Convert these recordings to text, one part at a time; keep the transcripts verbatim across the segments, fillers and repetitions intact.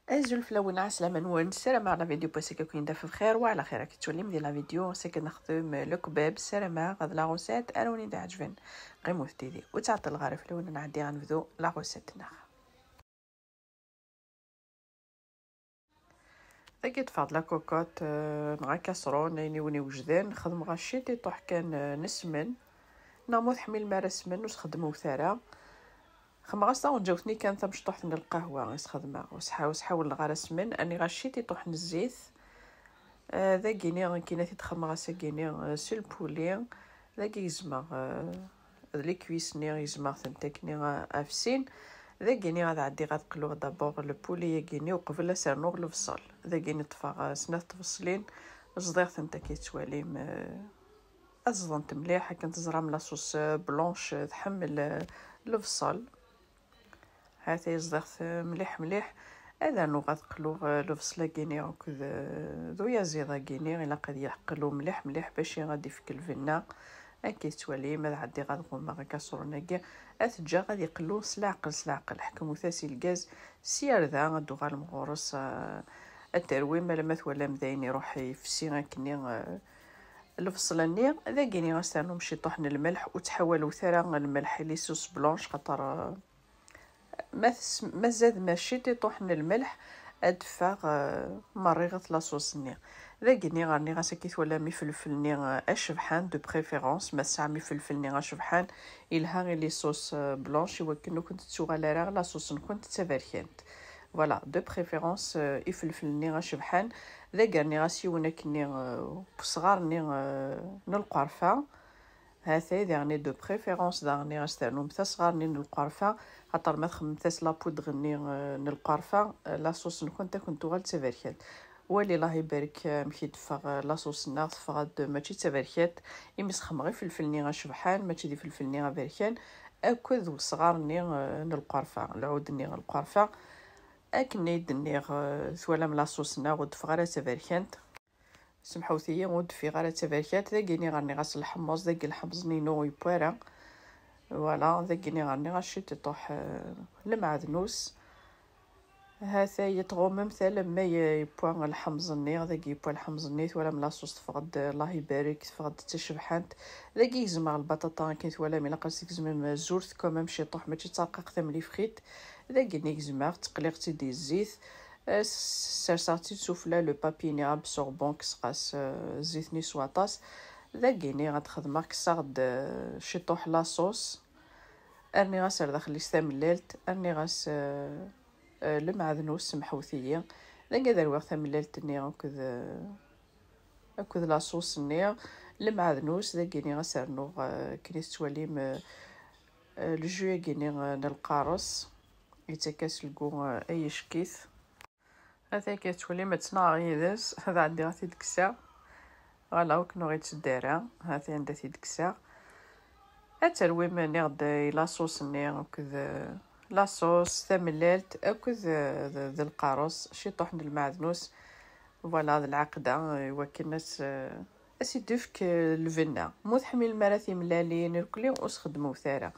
Azul fell-awen, ɛeslama-nwen, ssarameɣ la vidéo n wass-agi ad ken-id-taf bxir, wa ɛla xir ad k-tettwalim di la vidéo, ass-agi ad nexdem le kebab, ssarameɣ d la recette ara wen-d-iɛeǧben. Ɣimut didi, ur ttɛeṭṭileɣ ara fell-awen, ad nɛeddi ad nebdu la recette-nneɣ. Dagi ṭṭfeɣ-d la cocotte, euh, neɣ akaṣrun, ayen i wen-iwejden, xedmeɣ-as ciṭiṭuḥ kan, euh, n ssmen, neɣ ma ur tḥemmlem ara ssmen, ur sxedmewt ara. Xedmeɣ-as taɣenǧawt-nni kan tamecṭuḥt n lqahwa i s-xedmeɣ, ur sḥa-, ur sḥawleɣ ara ssmen, rniɣ-as ciṭiṭuḥ n zzit. Ah, dagini, akken ad t-id-xedmeɣ ass-agini, ah, s lpuli. Dagi gezmeɣ, ah, d likuis-nni, gezmeɣ-tent akkenni, ah, ɣef sin. Dagini ad ɛeddiɣ ad qluɣ d'abord lpuli-agini uqbel ad s-rnuɣ lebṣel. Dagini ṭṭfeɣ, ah, snat tbeṣlin, ẓḍiɣ-tent akka tettwalim, ah, ad ẓḍent mliḥ, akken teẓram la sauce, ah, blanche, ah, tḥemmel, ah, lebṣel. Ha-t-ay ẓḍiɣ-t mliḥ mliḥ. Ad rnuɣ ad qluɣ, eh, lebṣel-agi-ni akked, eh, d uyaziḍ-agi-ni. Ilaq ad yeqlu mliḥ mliḥ bac ad d-ifk lbenna. Akka i tettwalim, ad ɛeddiɣ ad ɣummeɣ akaṣrun-agi. Ad t-ǧǧeɣ ad iqlu s leɛqel, s leɛqel. Ḥekmut-as i lgaz, sya ar da ad d-tuɣalem ɣur-s, eh, ad terwim alamma twalam dayen iruḥ ifessi akkenni, eh, lebṣel-nni. Dagini ad s-ternum ciṭuḥ n lmelḥ, ur ttḥawalewt ara lmelḥ i les sauces blanches, xaṭer, eh, Ma tes-, ma tzadem ciṭiṭuḥ n lmelḥ, ad d-teffeɣ, eh, merriɣet la sauce-nni. Dagini rniɣ-as akka i twalam ifelfel-nni, eh, acebḥan, de préférence. Ma tesɛam ifelfel-nni acebḥan, yelha i les sauces, eh, blanches, i wakken ur kent-tettuɣal ara la sauce-nkent d taberkant. Voilà, de préférence, eh, ifelfel-nni acebḥan. Dagi rniɣ-as yiwen akkenni, eh, n usɣar-nni, eh, n lqerfa. Ha-t-ay daɣen, de préférence daɣen, ad s-ternumt asɣar-nni n lqerfa, xaṭer ma txedmemt-as la poudre-nni, eh, n lqerfa, eh, la sauce-nkent ad kent-tuɣal d taberkant. Wali, Allah ibarek, eh, amek i d-teffeɣ, eh, la sauce-nneɣ, teffeɣ-d mačči d taberkant, imi sxedmeɣ ifelfel-nni acebḥan, mačči d ifelfel-nni aberkan, akked usɣar-nni, eh, n lqerfa, lɛud-nni n lqerfa. Akken i d-nniɣ, eh, twalam la sauce-nneɣ ur d-teffeɣ ara d taberkant. Semḥewt-iyi, ur d-teffiɣ ara d taberkant. Dagini rniɣ-as lḥemmeẓ, dagi lḥemẓ-nni-inu ur yewwi ara. Voilà, dagini rniɣ-as ciṭiṭuḥ, eh, lmeɛdnus. Ha-t-ay tɣummemt alamma yewwa lḥemẓ-nni, dagi yewwa lḥemẓ-nni, twalam la sauce teffeɣ-d, Allah ibarek, teffeɣ-d d tacebḥant. Dagi gezmeɣ lbaṭaṭa, akken twalam, ilaq ad s-tgezmem zurt, quand même, ciṭuḥ, mačči d tarqiqt am lifxit. Dagini gezmeɣ-tt, qliɣ-tt-id i zzit. Eh, s-, serseɣ-tt-id sufella le papier-nni absorbant, kkseɣ-as, eh, zzit-nni s waṭas. Dagini ad xedmeɣ, kkseɣ-d, eh, ciṭuḥ la sauce. Rniɣ-as ar daxel-is tamellalt, rniɣ-as, eh, eh, lmeɛdnus, semḥewt-iyi. Dagi ad rwiɣ tamellalt-nni akked, eh, akked la sauce-nni. Lmeɛdnus, dagini ad s-rnuɣ, eh, akken i tettwalim, eh, eh, le jus-agi-nni, eh, n lqares. Yettak-as lgu, eh, ay icek-it. Ata akka tettwalim ad ttnaɣeɣ yid-s, ad ɛeddiɣ ad t-id-kkseɣ. Voilà, ur ken-ur yetteddu ara. Ata anda t-id-kkseɣ. Ad terwim, nniɣ-d, i la sauce-nni akked, eh, la sauce, tamellalt, akked, eh, d, d lqares, ciṭuḥ n lmeɛdnus. Voilà, d lɛaqda, eh, i wakken ad s-, eh, ad s-id-ifk, eh, lbenna. Ma ur tḥemmlem ara timellalin irkelli, ur sxedmewt ara.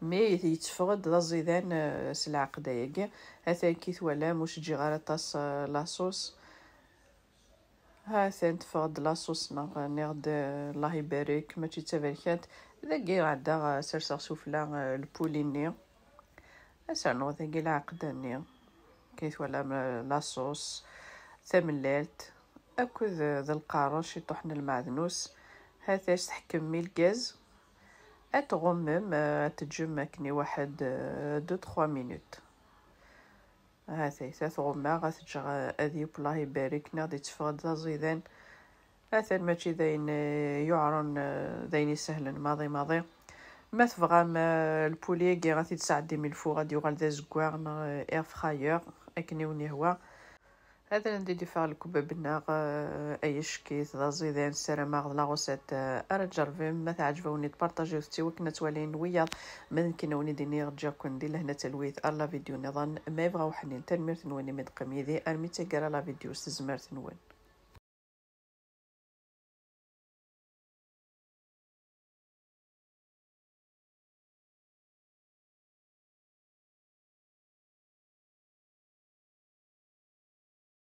Mi yetteffeɣ-d d aẓidan, eh, s lɛaqda-agi. Ata akka i twalam, ur s-ǧǧiɣ ara aṭas, eh, la sauce. Ha-t-an teffeɣ-d la sauce-nneɣ, nniɣ-d, eh, Allah ibarek, mačči d taberkant. Dagi ɛeddaɣ, eh, serseɣ sufella, eh, lpuli-nni. Ad s-rnuɣ dagi lɛaqda-nni. Akka i twalam, eh, la sauce, tamellalt, akked, eh, d lqares, ciṭuḥ n lmeɛdnus. Ha-t-as tḥekkem i lgaz. Ad tɣummem, eh, ad teǧǧem akken i waḥed, eh, deux, trois minutes. Ha-t-ay, ta tɣummeɣ, ad t-ǧǧeɣ, eh, ad yeww, Allah ibarek, nniɣ-d yetteffeɣ-d d aẓidan. Atan mačči d ayen, eh, yuɛren, eh, d ayen isehlen maḍi maḍi. Ma tebɣam, eh, lpuli-agi ad t-id-sɛeddim i lfuɣ, ad yuɣal d azeggaɣ neɣ, eh, air fryer, akken i wen-yehwa. Hada anda i d-iffeɣ lekbab-nneɣ, eh, ay icek-it d aẓidan, ssarameɣ d la recette, eh, ara tjerrbem. Ma teɛǧeb-awen-id, partagiwt-tt i wakken ad twalin wiyaḍ. Ma d nekkin a wen-id-iniɣ, ǧǧiɣ-ken di lehna talwit ar la vidéo nniḍen. Ma yebɣa uḥnin, tanemmirt-nwen imi d-teqqim yid-i armi d taggara la vidéo s tezmert-nwen.